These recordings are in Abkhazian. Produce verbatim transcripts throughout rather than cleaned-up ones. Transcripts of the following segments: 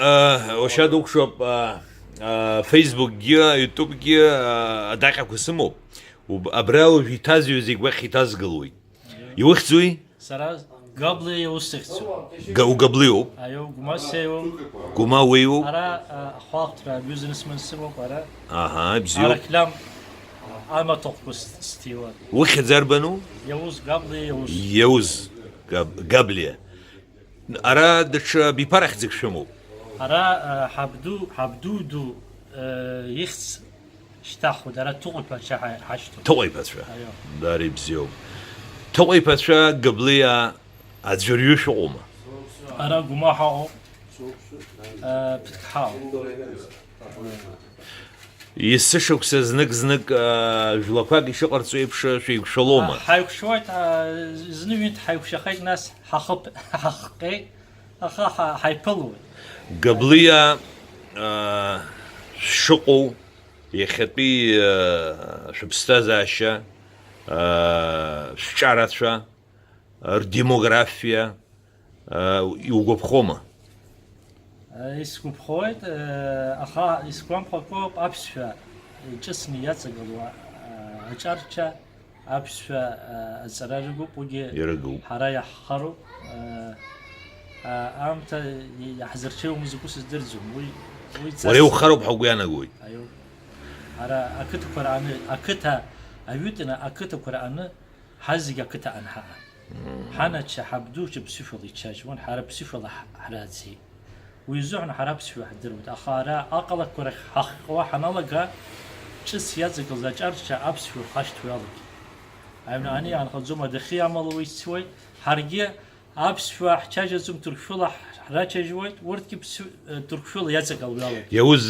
Уашьа дукәшоуп, Facebook-гьы, YouTube-гьы, адаҟьақәа сымоуп. Уб-, абра уажә иҭазҩыз зегь уахь иҭазгалоит. Иухьӡуи? Сара Габли иусҭахьӡу. Га-, угаблиуп. Аио, Гәмасеиу. Гәма уиуп. Ара, а, ахәаахәҭра абиузинесмен сымоуп, ара. Аҳа, бзиоуп. Арақьлам амаҭәахәқәа с-, сҭиуан. Ухьӡ арбану? Иауз, Габли иауз. Иауз, Габ-, Габлиа. Ара даҽа биԥарахьӡык шәымоуп. Ара, а, ҳабду, ҳабду ду, а, ихьӡ шьҭаҳхуеит, ара Ҭыҟәиԥацәа ҳа-, ҳашьҭоуп. Ҭыҟәиԥацәа? Аио. Дара ибзиоуп. Ҭыҟәиԥацәа Габлиа аӡәырҩы шәыҟоума? Ара Гәма ҳаҟоуп. Э, ԥыҭк ҳаҟоуп. Есышықәса знык-знык, э, жәлақәак ишыҟарҵо еиԥш, э, шәеиқәшәалома? Ҳаиқәшәоит, э, зны-ҩынтә ҳаиқәшәахеит, нас ҳахып-, ҳахҟьеит, аха ҳа-, ҳаиԥылоит. Габлиа, э, шәшыҟоу, иахьатәи, э, шәыԥсҭазаашьа, э, шәҿарацәа, рдемографиа, э, иугәаԥхома? Э, исгәаԥхоит, э, аха исгәамԥхакәоуп аԥсшәа иҿыцны иаҵагылоу, э, аҿарча, аԥсшәа, э, аҵара рыгуп, уигьы Ирыгуп. Ҳара иаҳхароуп. Э, э, аамҭа иаҳзырҽеиуам закәу сыздырӡом. Уи, уи ҵас- Уара иухароуп ҳәа угәы иаанагоит. Аиу. Ара ақыҭақәа рааны, ақыҭа аҩытәны ақыҭақәа рааны ҳазегь ақыҭа анҳаҟа. Мм. Ҳанацәа, ҳабдуцәа ԥсышәала иччаџьуан, ҳара ԥсышәала ҳ-, ҳрааӡеит. Уи азыҳәан ҳара аԥсшәа ҳдыруеит, аха ара аҟалақәа рахь ҳахҟьауа ҳаналага, ҿыц иаҵагылаз аҿарча аԥсшәа рхашҭуа иалагеит. Аҩны ани анхаӡом, адәахьы амала уи цуеит, ҳаргьы аԥсшәа ҳчажьаӡом, ҭырқәшәала ҳрачажьуеит, урҭгьы ԥсу-, ҭырқәшәала иаҵагылоу иалагеит. Иауз,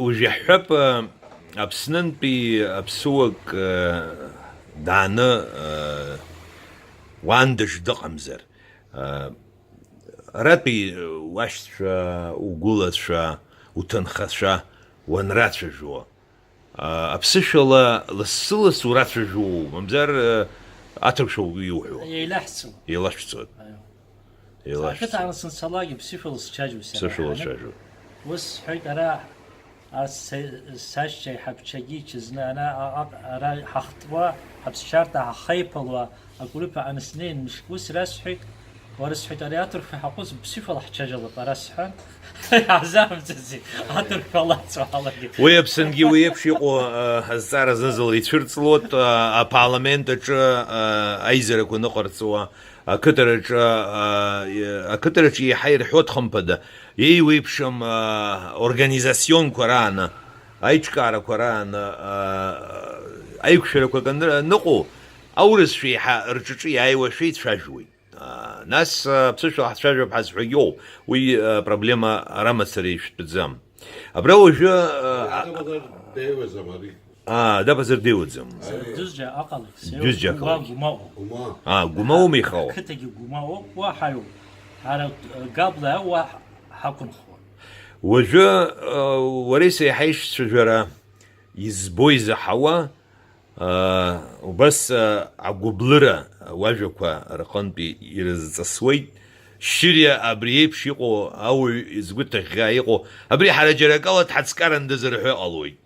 уажә иаҳҳәап, Аԥснынтәи аԥсуак, э, дааны, э, уаандаҿ дыҟамзар, э, аратәи уашьцәа, угәылацәа, уҭынхацәа уанрацәажәо, э, аԥсышәала лассы-лассы урацәажәоу, мамзар, э, аҭырқәшәа угәы иуҳәо? Еилаҳҵо. Еилашәҵоит. Аио. Еилашәҵоит. Ақыҭан санцалак, иԥсышәала сцәажәоит сара. Ԥсышәала сцәажәоит. Ус сҳәеит, ара, ас са-, сашьцәа иҳаԥчагьы ичызны, ана, а-, а-, ара ҳахтуа, ҳаԥсшьарҭа ҳахеиԥылуа, агәырԥ аҟны снеин, мышкы ус расҳәеит, уара, сҳәеит, ари аҭырқәа ҳаҟәыҵ, ԥсышәала ҳцәажәалап, ара сҳәан, иаҳзаамҵази, аҭырқәа лаҵоу ҳалагеит. Уи Аԥсынгьы уи еиԥш иҟоу, а, азҵаара зны-зынла ицәырҵлоит, а, апарламент аҿы, а, аизарақәа ныҟарҵуа, Ақыҭараҿы, аа, ақыҭараҿы еиҳа ирҳәоит, хымԥада, еиуеиԥшым, аа, организационқәа рааны, аиҿкаарақәа рааны, аа, аиқәшәарақәак аны-, аныҟоу, аурысшәа еиҳа рҿаҿы иааиуа шәеицәажәоит. Аа, нас, аа, аԥсышәала ҳцәажәап ҳазҳәогьы ыҟоуп. Уи, аа, проблема ара мацара ишәтәӡам. Абра уажәы, аа, Аҭабагар деиуазар ари? Аа, дабазар деиуаӡам. Сара Дәызџьа аҟалеит, сеиуа Дәызџьа Гәма, аҟалеит. Гәмаҟоуп. Гәма. Аа, Гәма ума ихала? Ақыҭагьы Гәмаҟоуп, уа ҳаҩуп. Ҳара, э, Габла уа ҳа-, ҳақәынхуа. Уажәы, э, уареи сареи ҳаишьцәажәара избо изаҳауа, э, убас, э, агәыблыра уажәақәа рҟынтәи ирызҵысуеит. Шьыриа абри еиԥш иҟоу ауаҩ изгәы ҭыӷьӷьаа иҟоу, абри ҳара џьара акала дҳацкарандаз рҳәо ҟалоит.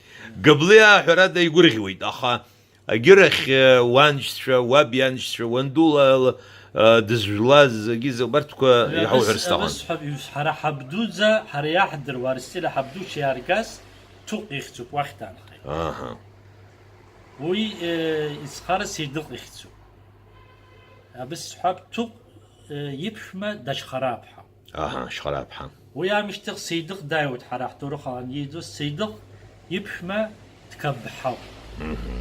Габлиа, ҳәарада, игәырӷьуеит, аха агьырахь, уаншьцәа, уаб ианшьцәа, уанду ла-, ла-, дызжәлаз, зегьы зы-, убарҭқәа иаҳауҳәар сҭахын. Абас ҳәа, ҳара ҳабдуӡа, ҳара иаҳдыруа, Арсҭира ҳабдуцәа иааргаз Ҭыҟә ихьӡуп, уахь даанхеит. Аҳа. Уи, э, изхара Сеидыҟ ихьӡуп. Абас сҳәап, Ҭыҟә, э, иԥшәма Дашьхарааԥҳа. Аҳа, Шьхарааԥҳа. Уи аамышьҭахь Сеидыҟ дааиуеит, ҳара ҳҭоурых аан ииӡоз, Сеидыҟ иԥшәма Дқабҳау. Мгм.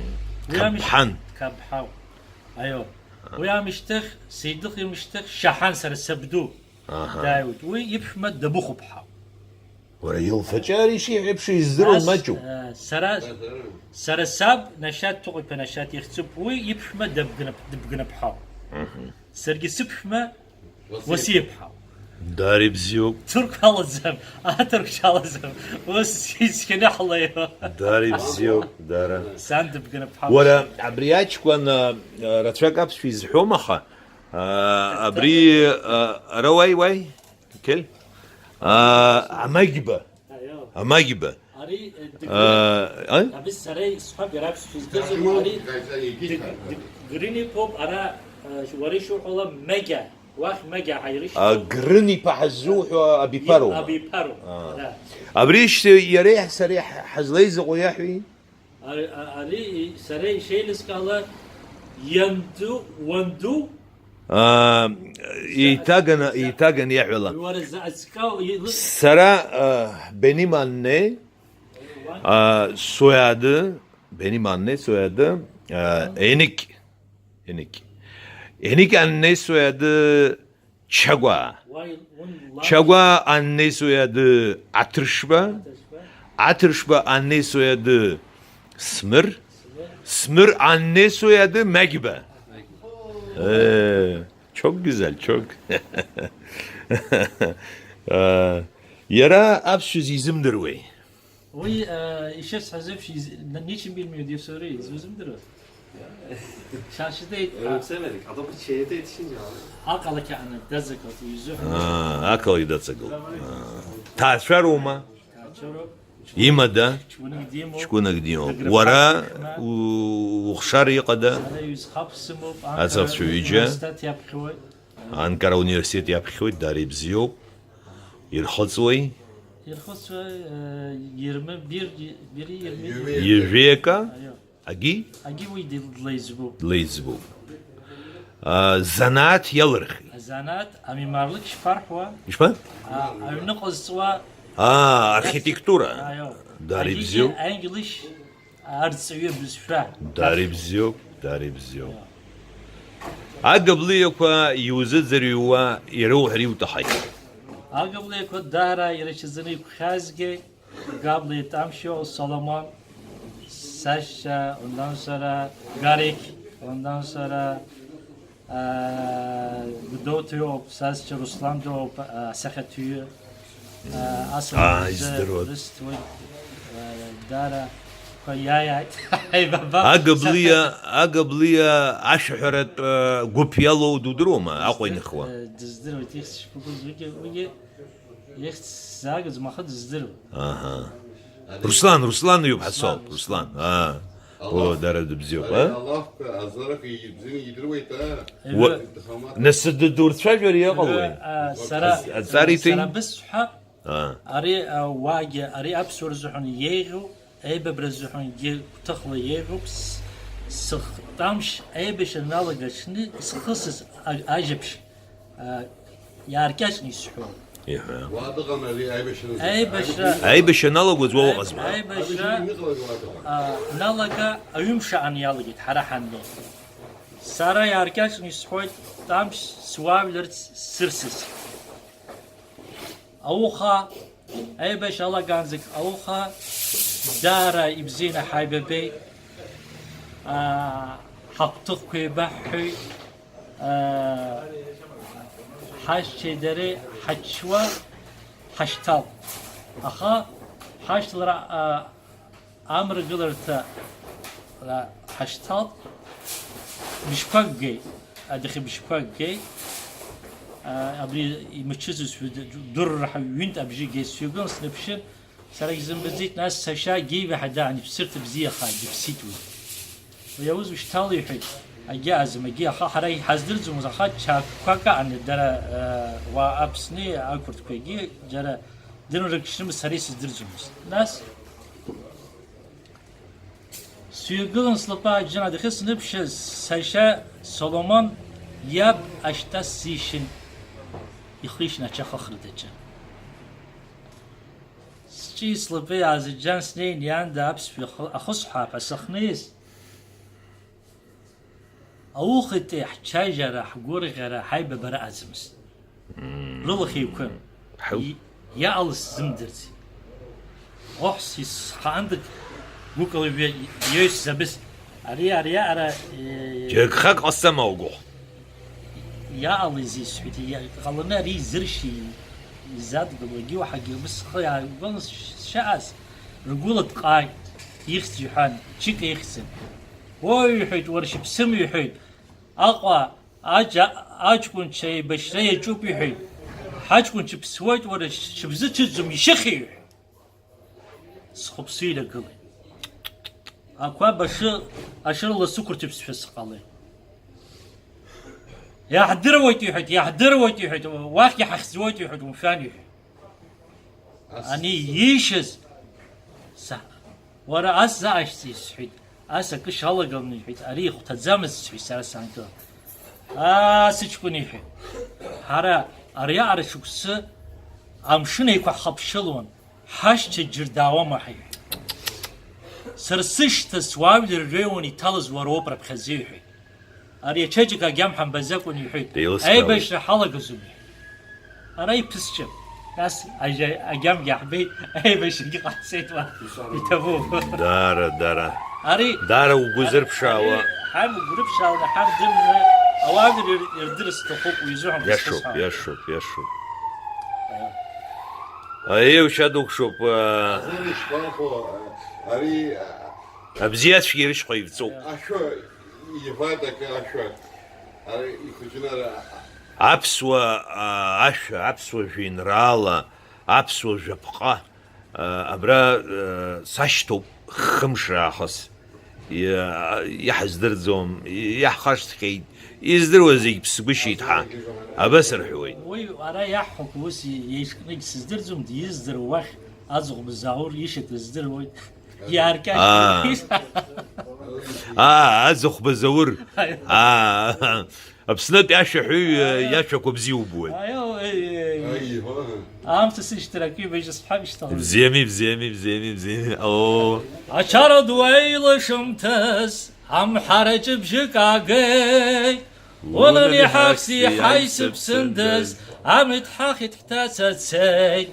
Уи аамышьҭ-, Дқабҳан. Дқабҳау. Аио. Аҳа. Уи аамышьҭахь, Сеидыҟ имышьҭахь, Шьаҳан, сара сабду, аҳа, дааиуеит. Уи иԥшәма Дабыхәыԥҳау. Уара, илфаҷы ари шиҳәеиԥш издыруа, нас, маҷуп. Э, сара, сара саб, Нашьаҭ Ҭыҟәиԥа Нашьаҭ ихьӡуп, уи иԥшәма Дыбгнап-, Дыбгнаԥҳау. Мгм. Саргьы сыԥшәма Уасиаԥҳау. Дара ибзиоуп. Ҭырқә алаӡам, аҭырқәцәа алаӡам, ус ицқьаны ҳлеиуа. Дара ибзиоуп, дара. Сан Дыбгнаԥҳау. Уара, абри аҷкәын, а, рацәак аԥсшәа изҳәом, аха, а, абри, а, ара уааи, уааи? Кель? А, амагьба. Аио. Амагьба. Ари, э, дыгры-, А, а? Абри сара исҳәап, иара аԥсшәа изгәаӡом, ари дыг-, дыг-, грыни поп, ара, э, уара ишуҳәала, мегьа, уахь мегьа ҳаирышьҭоуп. А, грыни ԥа ҳаззуҳәо абиԥароума? Абиԥароуп, А. Да. Абри шьҭа иареи сареи ҳ-, ҳазлеизыҟоу иаҳәи? Ари, а-, ари, и-, сара ишеилыскаала, ианду, уанду? Аа, еиҭаганы, еиҭаганы иаҳәала. Уара за-, зкау, и-, лы- Сара, аа, Бениманне, аа, сояды, Бениманне сояды, аа, Еник, Еник. Еник Анне сояды Чагәаа. Чагәаа Аннеи соиады Аҭыршба. Аҭыршба Аннеи соиады Смыр. Смыр Аннеи соиады Мегьба. Э, çok güzel, çok. Э, иара аԥсшәа зизымдыруеи? Уи, э, ишәасҳәаз еиԥш, из-, н-, ничем билмио диосори, изузымдыруа? Шашидеит, а- Önemsemedik. Adam içeride yetişince abi. Аҟалақь ааны даҵагылт, изуҳәан. Аа, ақалақь даҵагылт. Аа. Ҭаацәароума? Ҭаацәароуп. Имада? Ҷкәынак димоуп. Ҷкәынак димоуп. Дыгра Уара парк, ма? у-, ухшара иҟада? Сара ҩызхап сымоуп, Анкара Аҵарцәа ҩыџьа? университет иаԥхьауеит. Анкара университет иаԥхьауеит, дара ибзиоуп. Ирхыҵуеи? Ирхыҵуеи, э, ирмы-, бир-, бир-, ирмы-, Ҩажәеи акы? Аио. Агьи? Агьи уи ди-, длеиҵбуп. Длеиҵбуп. А, занааҭ иалырхит. Азанааҭ, амемарлы шԥарҳәуа? Ишԥа? А, аҩныҟа зҵуа. А, архитектура. Аио. Дара Агьигьы ибзиоуп. Аинглиш арҵаҩы абызшәа. Дара ибзиоуп, дара ибзиоуп. Агаблиақәа иузыӡырҩуа ироуҳәар иуҭахи? Агаблиақәа даара ирацәаӡаны иқәхьазгьы, Габли Тамшьо, Соломон, Сашьа, ondan sonra Гарик, ondan sonra, э, Гәдоуҭаҩоуп, Сашьа Руслан доуп, э, асахьаҭыҩы. Аа, издыруа. Рысҭоит, дара, қәа иааиааит, аибабап. Агаблиа, агаблиа ашәаҳәаратә, э, гәыԥ иалоу дудыруама, Аҟәа иныхуа? Дыздыруеит, ихьӡ шԥагәыз, уигьы, уигьы ихьӡ сзаагӡом, аха дыздыруеит. Аҳа. Руслан, Руслан иоуп ҳасоуп, Руслан. Руслан, аа. О, дара дыбзиоуп, а? Аллахқәа, азарақәа ибзианы идыруеит, а? Уа-, нас ддурцәажәар иҟалои? Ҩы, а, сара, Аз-, аҵара иҭеи? Сара бысҳәап, А. Ари, а, уаагьы, ари аԥсуа рзыҳәан еиӷьу, аибабра рзыҳәангьы гәҭыхла еиӷьуп, с-, сыхтәамш аибашьра налага аҽны исхысыз а-, ажьаԥшь, а, иааркьаҿны исҳәом. Иҳәа. Уа дыҟан ари аибашьра азы. Аибашьра Аибашьра аналагоз уа уҟазма? Аибашьра, Аибашьра иныҟалаз уа дыҟан. А, налага аҩымш аан иалагеит ҳара ҳаннеи. Сара иааркьаҿны исҳәоит, тәамш суаҩларц сырсыс. Ауха, аибашьра алаганӡагь ауха, даара ибзианы ҳаибабеит, аа, ҳагәҭыхқәа еибаҳҳәеит, аа, ҳашьцәеи дареи ҳаччуа ҳашьҭалт. Аха ҳашьҭалара, аа, Амра гыларҭа ра-, ҳашьҭалт, бжьқәак геит, адәахьы бжьқәак геит, а, абри имчызызшәа д-, д-, дырраҳа ҩынтә абжьы геит, сҩагылан снаԥшын, сара егьсымбаӡеит, нас сашьа Геиваҳа даан, иԥсырҭа бзиахааит, дыԥсит уи. Уи аус ушьҭала иҳәеит, агьаазым, агьи, аха ҳара иҳаздырӡомызт, аха чаақәак аҟан, дара, а, уа Аԥсни ақырҭқәагьы, џьара дыррак шрымаз сара исыздырӡомызт. Нас, Сҩагылан слапа аџьан адәахьы сныԥшыз, сашьа Соломон иаб ашьтәа сзишьын, ихишьын ача хыхра даҿын. Сҿи слапеи аазыџьџьан снеин, иаанда аԥсшәа ахы-, ахысҳәаап ҳәа сахьнеиз, Аухатәи ҳчажьара, ҳгәырӷьара, ҳаибабара аӡамызт. Мм. Рылахь еиқәын. Ҳау. И-, иаалыз сзымдырӡеит. Оҳ, сисхаандак гәыкала ҩы-, иҩеиз забыс. Ари, ари, ара, э, Џьаргьы хак ҟасҵама угәахә? Иаалыз исҳәеит, иа-, ҟаланы ари изыршьи, изадгылогьы уаҳагьы абыс схы иааигәан сшааз, ргәыла дҟааит, ихьӡ иҳәан, ҷык ихьӡын. Ои, иҳәеит, уара шьыԥсым, иҳәеит, Аҟәа аҷ-, аҷкәынцәа еибашьра иаҿуп, иҳәеит. Ҳаҷкәын ҽыԥсуеит, уара шьыбзы цәыӡӡом, ишьыхьи ҳәа. Схәыԥсы ирагылеит. Ақәаб ашы, ашыра ласықәырҭыԥсшәа сҟалеит. Иаҳдыруеит, иҳәеит, иаҳдыруеит, иҳәеит, уахь иҳахьӡуеит, иҳәеит, умшәан, иҳәеит. Ани иишьыз, са, уара ас заашьцеи, сҳәеит, ас акы шалагаланы, иҳәеит, ари ихәҭаӡамызт, сҳәеит, сара саанкылан. Аа, сыҷкәын, иҳәеит, ҳара ари аҟара шықәсы амшын еиқәа ҳхыԥшылон, ҳашьцәа џьыр даауама ҳәа, иҳәеит. Сара сышьҭа суаажәлар реиуан иҭалаз уара уоуп раԥхьаӡа, иҳәеит. Ари ачеиџьыка агьама ҳамбаӡакәан иҳәеит. Еилыскаауеит. Аибашьра ҳалагазоуп. Ара иԥысшьап. Нас ажьа-, агьамгьы ҳбеит, аибашьрагьы ҟаҳҵеит уа. Иҭабуп. Дара, дара. Ари Дара угәы ари, зырԥшаауа. Ари ҳамгәырԥшаауаны ҳамдырны ауаажәлар ир-, ирдырырц сҭахуп, уи изыҳәан Иашоуп, хысхысҳәа. Иашоуп, иашоуп. Аиеи, ушьа дукәшоуп, аа. Ари ишԥахәо, ари, а, Абзиацәгьа ирышьхәа ивҵоуп. Ашәы ивада ашәы. Ара ихәыҷны ара. Аԥсуа, а, ашәа, аԥсуа жәеинраала, аԥсуа жәаԥҟа, а, абра, а, сашьҭоуп хымш раахыс. Иа-, иаҳздырӡом, иаҳхашҭхьеит, издыруа зегь ԥсгәышьеит ҳа. Абас рҳәуеит. Уи ара иаҳҳәақәо ус иеиҿкны егьсыздырӡом, диздыруа уахь аӡӷәба Заур ишьаҭа здыруеит. Иааркьаҿ-, Аа. Аа, аӡахәба Заур. Аа, Аԥснытәи ашәаҳәаҩы иашәақәа бзиа убуеит. Аио, еи, еи, еи. Аамҭа сышьҭыр акы ибажьыз ҳәа ишьҭалоит. Ибзиами, ибзиами, ибзиами, ибзиами. Оо. Ачара ду еилашымҭаз, амҳараҿы бжьык аагеит. Унан иҳахьзи ҳаи сыԥсындаз, амит ҳахит ҳҭаца цеит.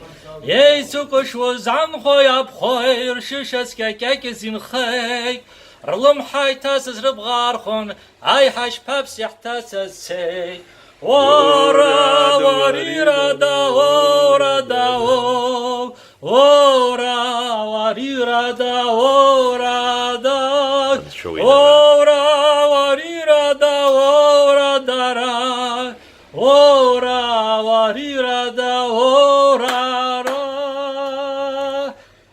Еицыкәашоз анхәеи аԥхәеи, ршьышьацәгьа кьакьаз инхеит. Рлымҳа иҭасыз рыбӷа аархәон, аиҳа шԥаԥси ҳҭаца цеит. Ора, уарирада, орада, о. Ора, уарирада, орада. Анцәа уинада. Ора, уарирада, орадара. Ора, уарирада, орара.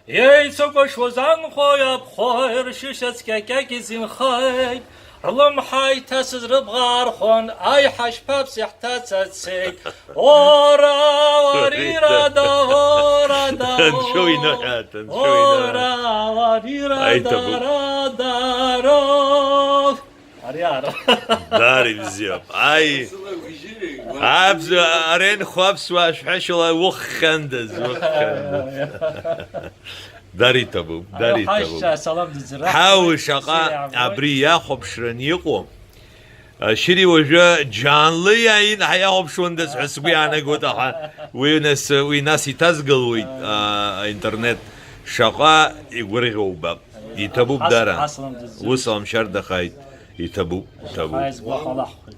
Еицыкәашоз анхәеи аԥхәеи, ршьышьацәгьа кьакьаз инхеит. Рлымҳа иҭасыз рыбӷа аархәон, аиҳа шԥаԥси ҳҭаца цеит. Ора, уарирада, орада, Анцәа уиныҳәа, анцәа уиныҳәа. Ора, уарирада, Аиҭабуп. Радаро. Ари ара. Дара ибзиоуп. Аи. Абз-, аренхо аԥсуаа шәҳәашьала уххьандаз, уххьандаз. Дара иҭабуп, дара Аио, иҭабуп. Ҳаишьцәа, салам дыӡра. Ҳау, шаҟа Бзиа иаабоит. Абри иахәаԥшран иҟоу. Шьыри уажәы Џьанлы иааин ҳаиахәаԥшуандаз ҳәа сгәы иаанагоит, аха уи нас, уи нас иҭазгалоит, а, аинтернет. Шаҟа игәырӷьо убап. Иҭабуп Ас-, дара. Аслан дыззу. Ус ламшьардахааит. Иҭабуп, иҭабуп. Ҳаизгәаҟ алаҳхәеит.